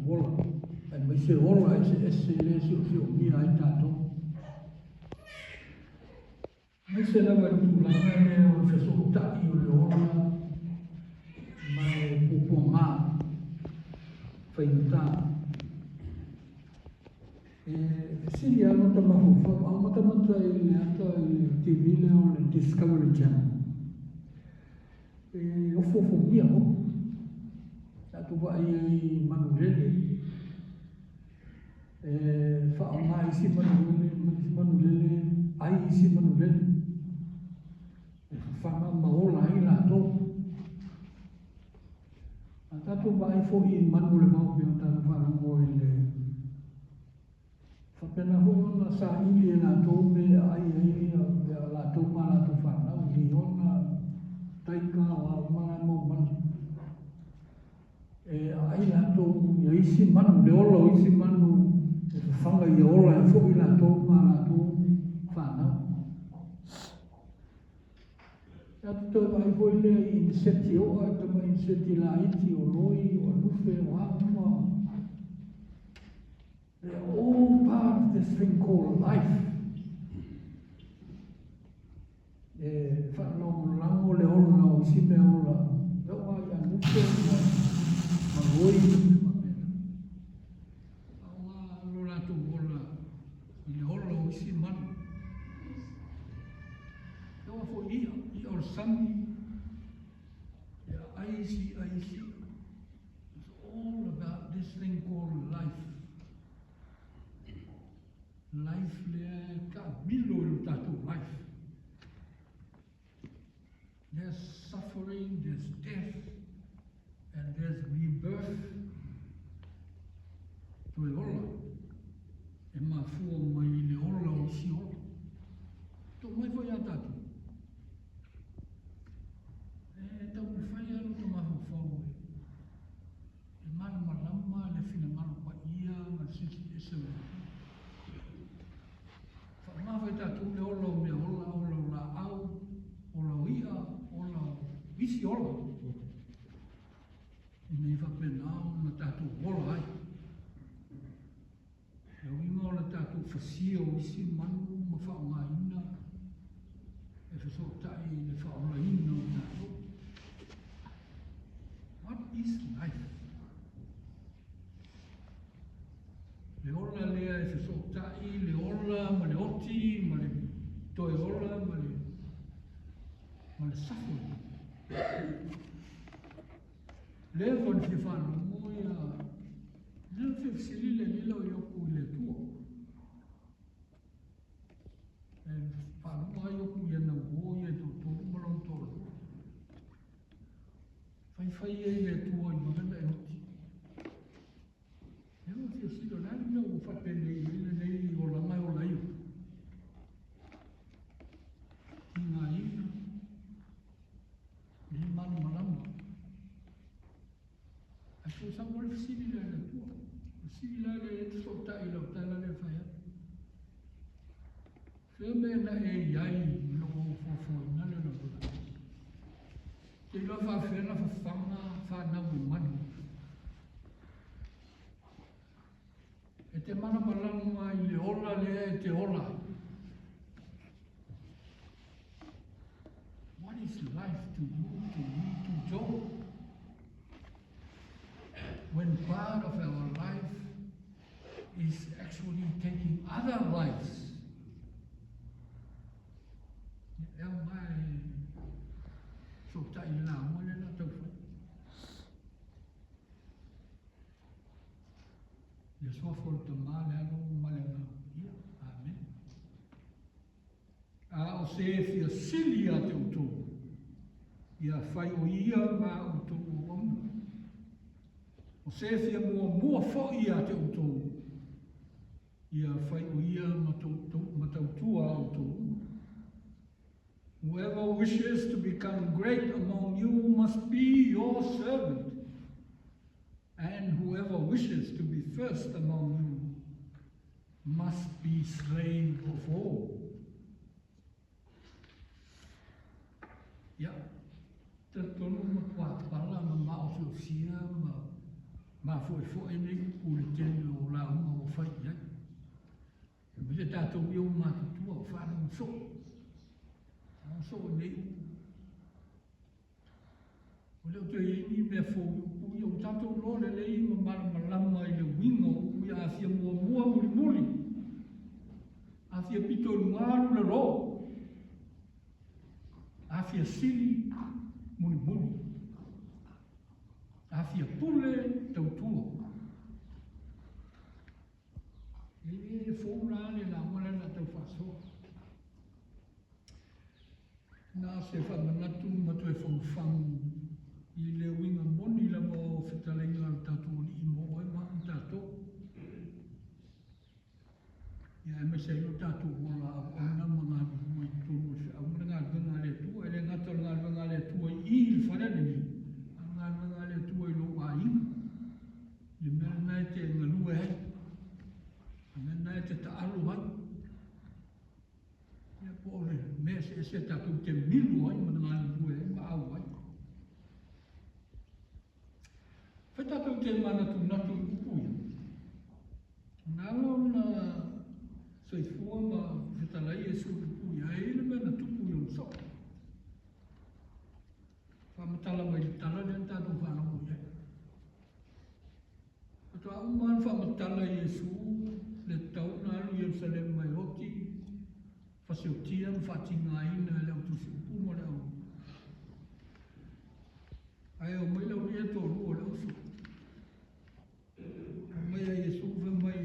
ola, aemaise ola eseese lea e siosiogia ai tatou. Aemaise lava i le tulaga lea o le fesootai o le ola ma le puapuaga faigata. E fesili lava lota mafaufau, a o matamata i le ata i le TV lea o le Discovery Channel, e ofoofogia foi. Tatou vaai ai i manulele, e faaaoga isi manulele ma isi manulele, ai isi manulele, e fafaga ma ola ai latou. A tatou vaai foi i manu o le vao pei ona tatou faalogo i le faapena foi ona saili e latou mea e aai ai ia latou ma a latou fanau, liona, taika, o a uma la mau manu. E aai latou ia isi manu, le ola o isi manu e fafaga ia ola ai foi latou ma a latou fanau. Tatou toe vaai foi lea i iniseti oa, i tama iniseti laiti, o loi, o anufe, o a uma. They are all part of this thing called life. E faalagolago le ola o isi mea ola, e oo lava i anufe ma loi ma mea faapena. Faaaoga lo latou ola i le ola o isi manu. E oo foi i i'a, i'a o le sami, e aai isi i'a i isi i'a. It's all about this thing called life. Life lea e taamilo i lo tatou life. There's suffering, there's death, and there's rebirth. Toe ola, e mafua mai i le ola o isi ola. Too mai foi ia tatou. E taumafai lava lota mafaufau e malamalama le finagalo paia ma le Silisili Ese o le Atua. Faaaoga foi e tatou le ola o mea ola, ola o laau, ola o i'a, ola o isi ola, ina ia faapena ona tatou ola ai. Le uiga o le tatou fasia o isi manu ma faaaogaina e fesootai i le faaolaina o tatou. What is life? Le ola lea e fesootai, le ola ma le oti ma le toe ola ma le, ma le suffering. Lea foi na fia faalogo ia, lea na fia fesili le alii lau Iopu i le Atua. E faalogo lava Iopu i ana uo ia e toatolu ma lona toalua. Faifai ia i le Atua i vave ona e oti. Lea ua fia fesili, o le a le mea ua faapenei ai lenei olaga e ola ai Iopu? Tigaina, le malamalama. Ae toe sau loa le fesili lea i le Atua. O le fesili la lea e fesootai i lau tala lea e fai atu. Fea mea na e i ai i lou ofoafoaina lea o le lalolagi? Te iloa faafefea ona fafaga fanau e manu. E te malamalama i le ola lea e te ola ai. What is life to you, to me, to Joe? When part of our life is actually taking other lives. E ao mai fesootai i le lauga lea na tau fai. Le Suafa o le Tama, le Alo ma le Agaga Paia. Amene. A o se e fia sili ia te outou, ia fai o ia ma outou auauna. O se e fia muamua foi ia te outou, ia fai o ia ma tautua a outou uma. Whoever wishes to become great among you must be your servant, and whoever wishes to be first among you must be slave of all. Ia, talitonu matua pala ma maosiosia ma mafoefoe nei upu. tatou ia ua matutua, ua faalogo soo. Faalogo soo i nei upu. Ua le o toe i ai ni mea fou i upu ia, ua tatou iloa lelei ma malamalama i le uiga o upu ia, a fia muamua mulimuli, a fia pito i luga alu i lalo, a fia sili mulimuli, a fia pule tautua. E le fou la le lauga lea na tau faasoa. Na o se faamanatu ma toe fagufagu i le uiga moni lava o fetalaiga a lo tatou Alii mo oe ma au ma tatou. Ia aemaise ai lo tatou ola auauna ma galulue i totonu o le feau ma le galuega a le Atua. E le gata o le galuega a le Atua i i i le fale lenei, a o le galuega a le Atua i lou aiga. Le mea lena e te galue ai, le mea lena e te taalo ai. Ia po o le mea eseese tatou te milo ai ma galulue ai ma au ai. Fai tatou te manatunatu i upu ia. Na ala ona soifua ma fetalai Iesu i upu ia, e i ai le mea na tupu i ona soo. Faamatala mai le tala lea na tatou faalogo i ai. Faatoa uma lava ona faamatala e Iesu le tatau ona alu i Ierusalema e oti, fasiotia ma faatigaina e le au tusiupu ma le au. Ae omai le aualii ia e toalua o le auso. Fai mai a Iesu, fai mai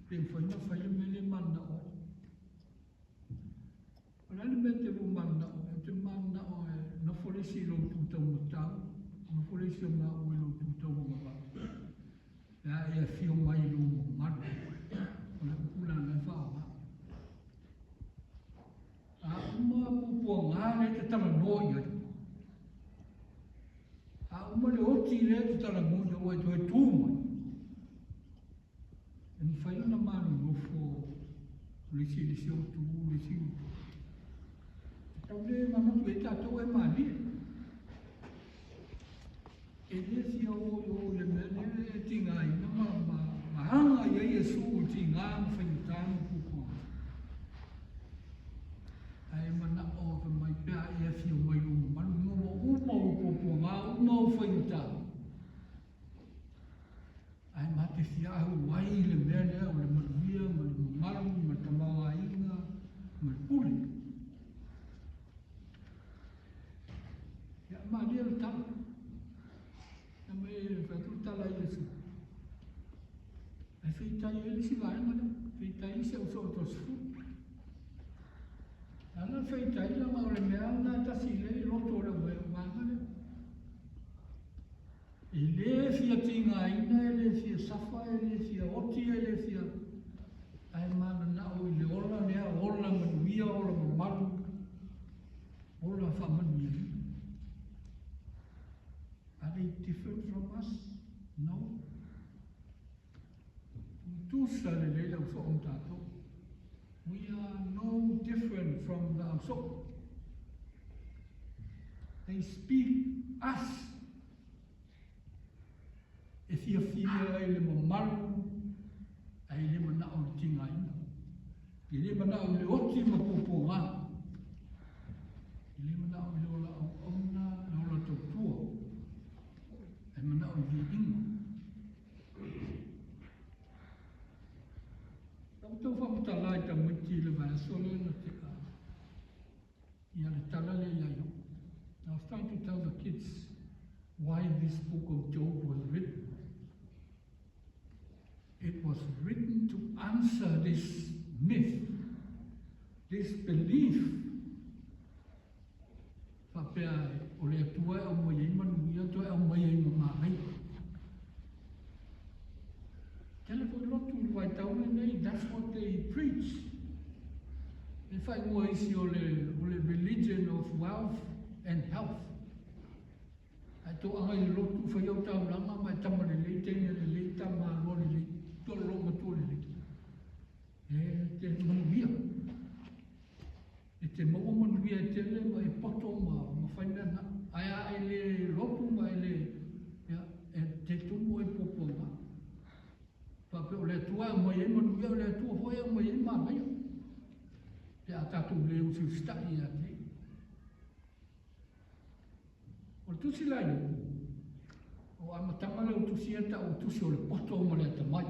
pe mafai ona fai le mea lea e mananao ai. O le a le mea e te lua mananao ai? Ou te mananao e nofo le isi i lou itu taumatau, nofo le isi o maua i lou itu tauagavao, pe a e afio mai i lou mamalu. O le upu la lena e faaaoga. A uma puapuaga lea e te talanoa i ai, a uma le oti lea e te talanoa i ai ua e toe tu mai, E mafai ona malonofo le isi i le isi outu, le isi outu. E tau le manatu i ai tatou e malie. E le fia o i o i le mea lea e tigaina ma, ma, ma aga i ai Iesu i tiga ma faigata ma puapuaga. Ae manao fai mai pe a e afio mai lou mamalu, ua uma ou puapuaga, uma ou faigata. Ae ma te fia auai i le mea lea o le manuia ma le mamalu ma le tamaoaiga ma le pule. Ia, malie le tala. Ia mai e fai atu le tala i Iesu. Ae feitai ai le isi vaega lea, feitai le isi au soo toasefulu. Ala feitai leaga o le mea lena e tasi lea i loto o le vaega lea. E le fia tigaina, e le fia safa, e le fia oti, e le fia. Ae mananao i le ola lea, ola manuia, ola mamalu, ola faamanuiaina. Are they different from us? No. Tutusa lelei le ausoo ma tatou. We are no different from the ausoo. They speak us. E fiafia ai le mamalu ae le manao i le tigaina. E le manao i le oti ma puapuaga. E le manao i le ola auauna, le ola tautua. E manao i viiga. Sa ou tau faamatala i tamaiti i le vaiaso lea na tea ia le tala lea ia Iopo. I was trying to tell the kids why this book of Job was written. It was written to answer this myth, this belief faapea o le Atua e aumai ai manuia, toe aumai ai ma manaia. Tele foi lotu i le vaitau lenei, that's what they preach. E faaigoa isi o le, o le religion of wealth and health. Ae toaga i le lotu, fai au taulaga ma e tama lelei, teine lelei, tama aloa lelei, toalolo matua lelei. E te manuia. E te maua manuia e tele ma e poto ma, ma fai mea na. Ae a e le lotu ma e le, ia, e te tumu e puapuaga. Faapea o le Atua e aumai ai manuia, o le Atua foi e aumai ai manaia, pe a tatou le usiusitai ia te Ia. O le tusi la Iopu, o amataga lea o tusi ia e tau o tusi o le poto ma le atamai.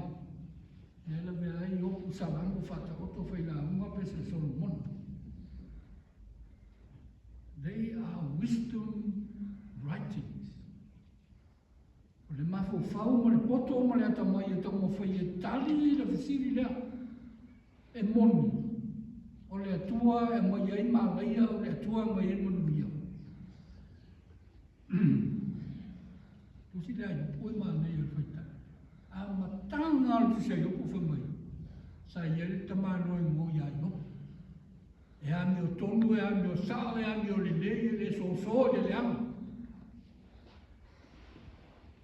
Lea e lavea ai Iopu, Salamo, Faataoto, Failauga, Pese Solomona. They are wisdom writings. O le mafaufau ma le poto ma le atamai e taumafai e tali le fesili lea e moni, o le Atua e aumai ai malaia, o le Atua e aumai ai manuia. Tusi lea a Iopu e manaia le faitau. Amataga o le tusi a Iopu fai mai, sa i ai le tamaloa e igoa ia Iopu. E amiotonu, e amio sao, e amio lelei, e le soso i le leaga.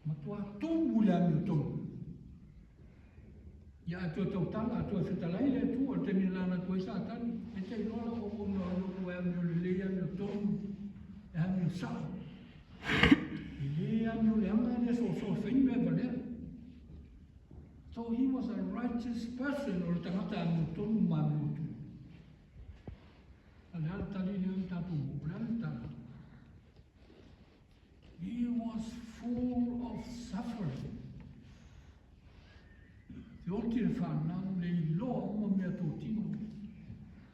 Matua tumu le amiotonu. Ia a toe tautala, a toe fetalai le Atua, le taimi na lana atu ai Satani, e te iloa lau auauna o Iopu e amio lelei, e amio tonu, e amio sao. E le amio leaga, e le soso e fai ni mea valea. So he was a righteous person, o le tagata amiotonu ma amiotu. A le a le tali lea o tatou mo, o le a le tali? He was full of suffering. Te oti le whanau, le iloa uma mea tō tino.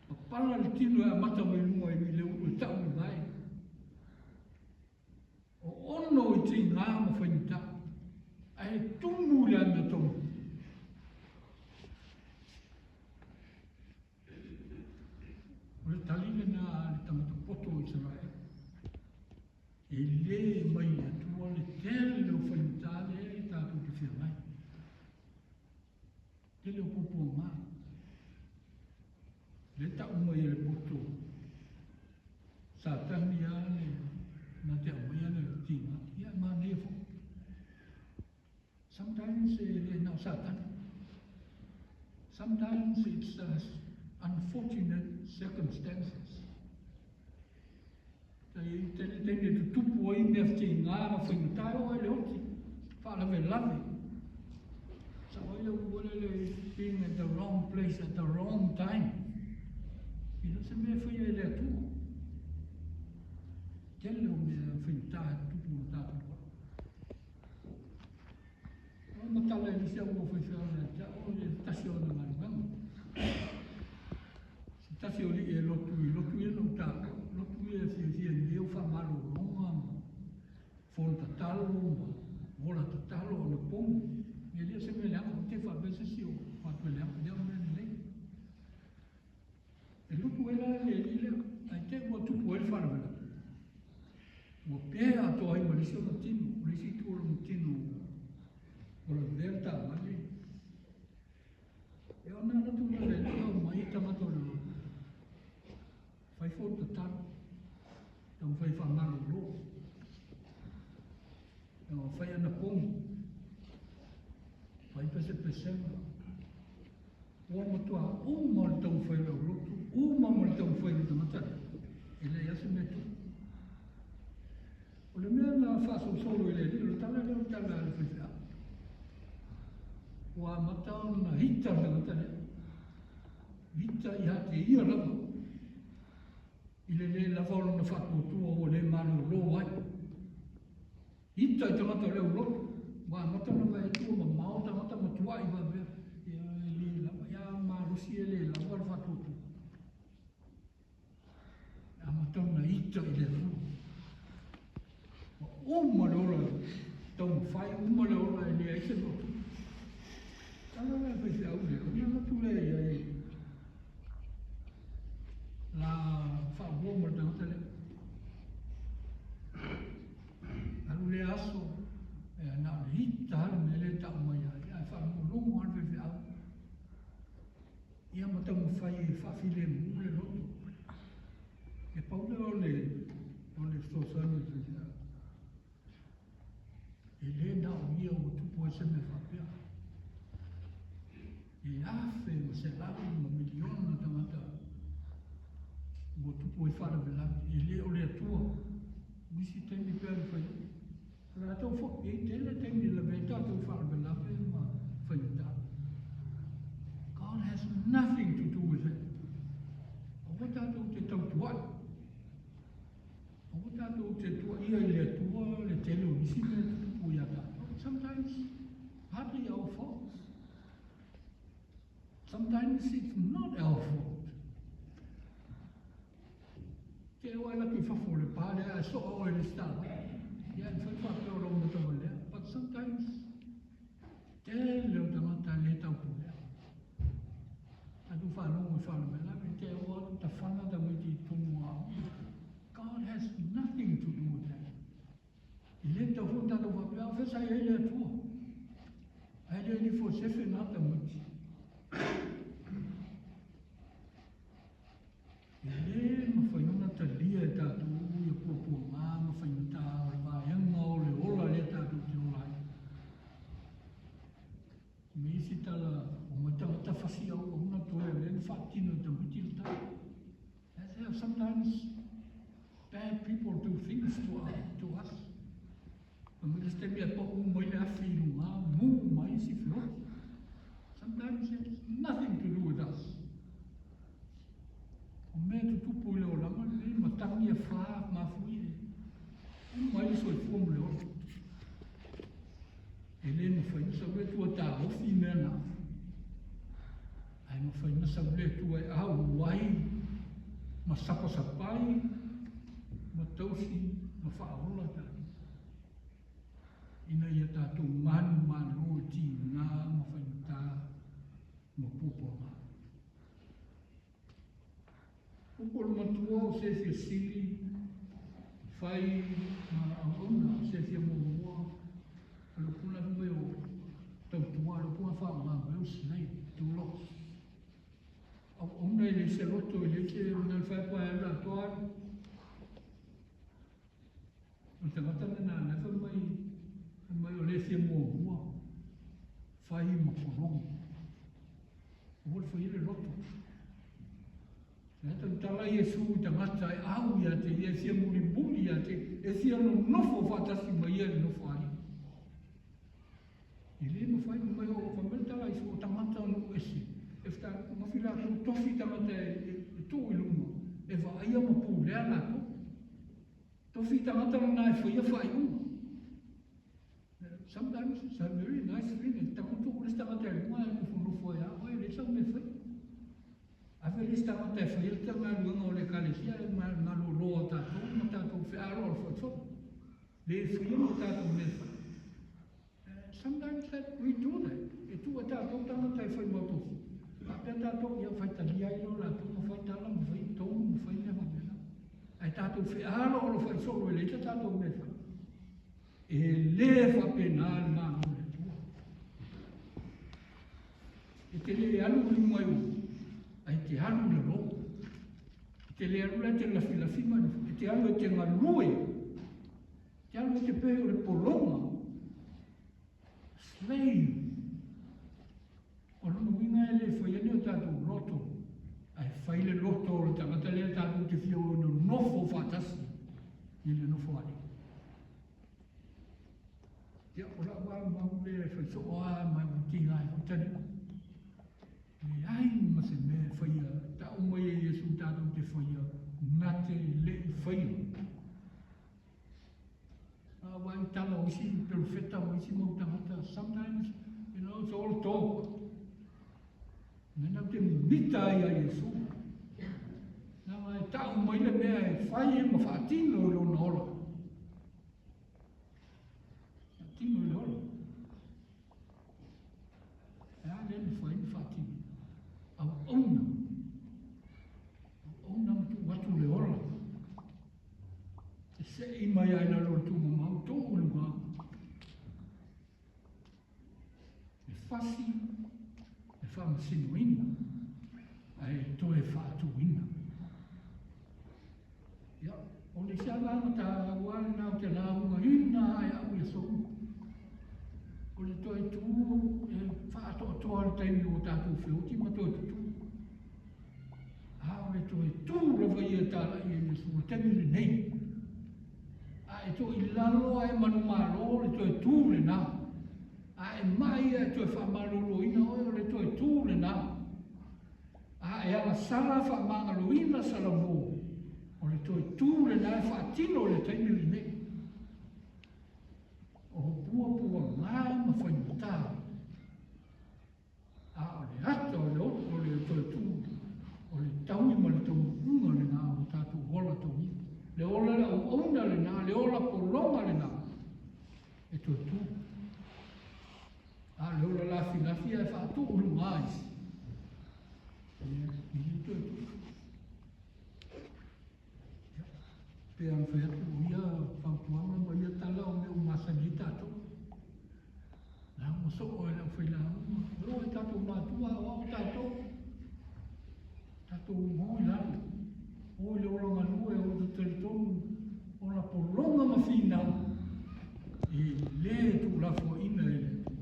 Papala le tino e amata mai lunga i le ulu e tau i vai. O ono i tigā ma faigata, ae tumu i le amiotonu. O le tali lena a le tagata poto o Isaraele. E le mai le Atua le tele o faigata lea e tatou te feagai. Tele o puapuaga. Le tau mai e le poto Satani a le na te aumaia le tiga, ia e manaia foi. Sometimes e le na o Satani. Sometimes it's unfortunate circumstances. E tele taimi e tutupu ai mea fitiga ma faigata e oo ai le oti, faalavelave. Sao ai le upu foi lele, being at the wrong place at the wrong time. E le o se mea e faia e le Atua. Tele o mea faigata e tutupu i lo tatou ola. O le matala e nisi au ua faifeau ia te au, o le tasi o ana galuega. Se tasi o alii e lotu i lotu ia na ou taua, lotu ia e fiafia i mea o faamalologa ma fono tatalo ma ola tatalo anapogi. E le o se mea leaga, ou te faapea se isi o faapea leaga, lea o mea lelei. E luku ai la le alii lea, ae te i ua tupu ai le faalavelave. Ua pea atoa ai ma le isi ona tino, o le isi itu o lona tino ua lavea le taavale. E ona alu atu lea o le alii aumai tagata o le lotu, fai foi le tatalo, taumafai e faamalolo, fai anapogi, fai pesepesega. Ua matua uma le taumafai o le aulotu, uma ma le taumafai o le tagata lea, e leai lava se mea e tupu. O le mea na faasolosolo i le alii, o le tala lea o le tala a le faifeau. Ua amata ona hita le tagata lea. Hita ia te ia lava. I le le lava o lona faatuatua ua le malolo ai. Ita i tagata o le aulotu, ua amata ona vaai atu ua mamao tagata ma tuai faapea, ia e le lava, ia malosi e le lava le faatuatua. E amata ona ita i le Atua. Ua uma le ola taumafai, uma le ola e leai se mea o tupu. Tala la e faifeau lea, ona alu atu lea i ai la faauo ma le tagata lea. Alu lea aso, e na o le ita lava le mea lea e tau mai ai, ae faalogologo lava le faifeau. Ia ma taumafai e faafilemu le loto. E pau lea o le, o le fesoasoani o le faifeau. E le na o ia ua tupu ai se mea faapea. E afe ma selau ma miliona tagata ua tupu ai faalavelave. E le o le Atua. O isi taimi pea le fai atu. O latou foi, e tele taimi e lavea ai tatou i faalavelave ma faigata. paia i le Atua le tele o nisi mea e tutupu ia tatou. Sometimes hardly our fault. Sometimes it's not our fault. Te au ae laki fafo le pā le ae soa oe le stala. Ia e whai whapea o rongo tawa lea. But sometimes, tele o tangata le taupulea. Tatou whaalongo i whaalavelave, te au atu tawhana tamaiti i tonu a God has nothing to do with that. I le tau foi tatou faapea, o fea sa i ai le Atua. Ae le ni fo sefe nā tamaiti. E lē mafai ona talia e tatou ia puapuaga ma faigata o le vaega o le ola lea tatou te ola ai. Me isi tala o mai tagata fasi auauna toe o lea na faatino e tamaiti le tala. That's how sometimes bad people do things to us. A me le se taimi e pa'u mai le afi i luga, mū mai isi feoti. Sometimes it's nothing to do with us. O mea tutupu i le olaga lenei, matagi e whā mafui e uma ai le soifua ma le ola. E le mafai ona sau le Atua taofi mea na. Ae mafai ona sau le Atua e auai ma sapasapai ma tausi ma faaola tatou. Ina ia tatou manumalo i tiga ma faigata ma puapuaga. Upu o le matua o se fia sili fai ma auauna, o se fia muamua, o le upu la mai o tautua, o le upu na faaaoga mai o slave, doulos. Auauna e leai se loto, e leai se mea o le fai atu ae alu atoa alu. O le tagata lena lea fai mai, fai mai o le fia muamua, fai ma pologi. Aua le faia le loto. Lea tautala Iesu i tagata e au ia te ia, e fia mulimuli ia te, e fia nonofo faatasi ma ia i le nofoalii. E le mafai ona mai o fai mai le tala i o tagata o nuu ese. E mafi latou tofi tagata e tuu i luma, e vaaia ma pulea latou. Tofi tagata lena e faia faaiuga. Sometimes it's a very nice feeling. Tago tuu le isi tagata i luga e nofonofo ai a oe, e leai sau mea e faia. Ave le isi tagata e faia le galuega o le ekalesia e malolo a tatou ma tatou fealoalofa solo. Le faia mo tatou mea e fai. Sometimes that we do that. E tuu e tatou tagata e fai mau tofi. Faapea tatou ia faitalia ai loa latou ma fai tala ma fai tonu ma fai mea faapena. Ae tatou fealoalofa i solo e leai se tatou mea e fai. E le faapena le Malo o le Atua. E te le alu i luga i o, ae te alu i lalo. E te le alu la e te lafilafi mai, e te alu e te galue. E te alu e te pei o le pologa. Slave. O lona uiga e le faia ni o tatou loto, ae fai le loto o le tagata lea tatou te fia o e nonofo faatasi i le nofoalii. Ia, o lau lava mau lea e fai soo lava ma ua tiga ai foi taliga. Leai ma se mea e faia, tau mai e Iesu tatou te faia, na te le'i faia. A ua i tala o isi perofeta ma isi mau tagata, sometimes, it's all talk. Mea te mimita ai a Iesu. Leaga e tau mai le mea e fai e ma faatino i lona ola. Faatino i le ola. E a lea mafai ona faatino. Auauna. Auauna ma tuu atu le ola. E se'i mai ai lalo o le tuumamao, tuu i luga. E fasi, e faamasinoina, ae toe faatuina. Ia, o le isi lava vaega taua lena ou te laugaina ai au i aso uma, o le toe tu e faatoatoa le taimi ua tatou feoti ma toe tutū. A o le toe tu lava ia e talai e Iesu o le taimi lenei. A e toe i lalo ae manumalo le toe tu lena. A e mai ae toe faamaloloina oe o le toe tu lena. A e agasala faamagaloina Salamo, o le toe tu lena e faatino i le taimi lenei. puapuaga ma faigata, a o le ata o le o le toe tu, o le taui ma le taunuuga lena o tatou ola tauiva. Le ola le auauna lena, le ola pologa lena, e toe tu. A o le ola lafilafi ae faatuu i luga ai, ia, e le toe tu. Ia, pei ona fai atu, o ia fautuaga ma ia tala o mea ua masani ai tatou. Lauga soo e le aufailaoga, e oo i tatou matua, aoao tatou, tatou o i lalo, o i le ola galue, ou te talitonu, ola pologa ma finau, e le tuulafoaiina e le Atua.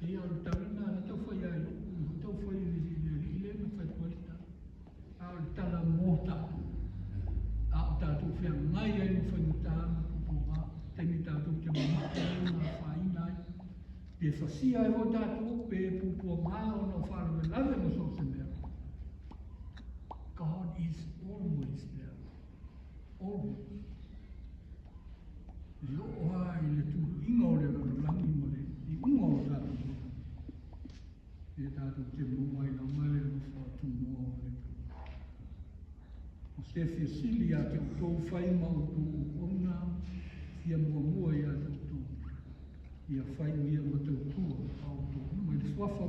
Ia, o le tala lena o lea e tau fai ia Iopu, e tau fai e le alii lea na fai atu ai le tala. A o le tala mo tatou, a o tatou feagai ai ma faigata ma puapuaga, taimi tatou te mamae ai ma afaina ai, pe fasia ai foi tatou, pe puapuaga ona o faalavelave ma so o se mea. God is always there. Always. E oo lava i le tuluiga o le lalolagi ma le iuga o tatou ola, e tatou te maua ai lava le alofa tunoa o le Atua. O se fia sili ia te outou fai ma outou auauna fia muamua ia te outou, ia fai o ia ma tautua a outou uma i le suafa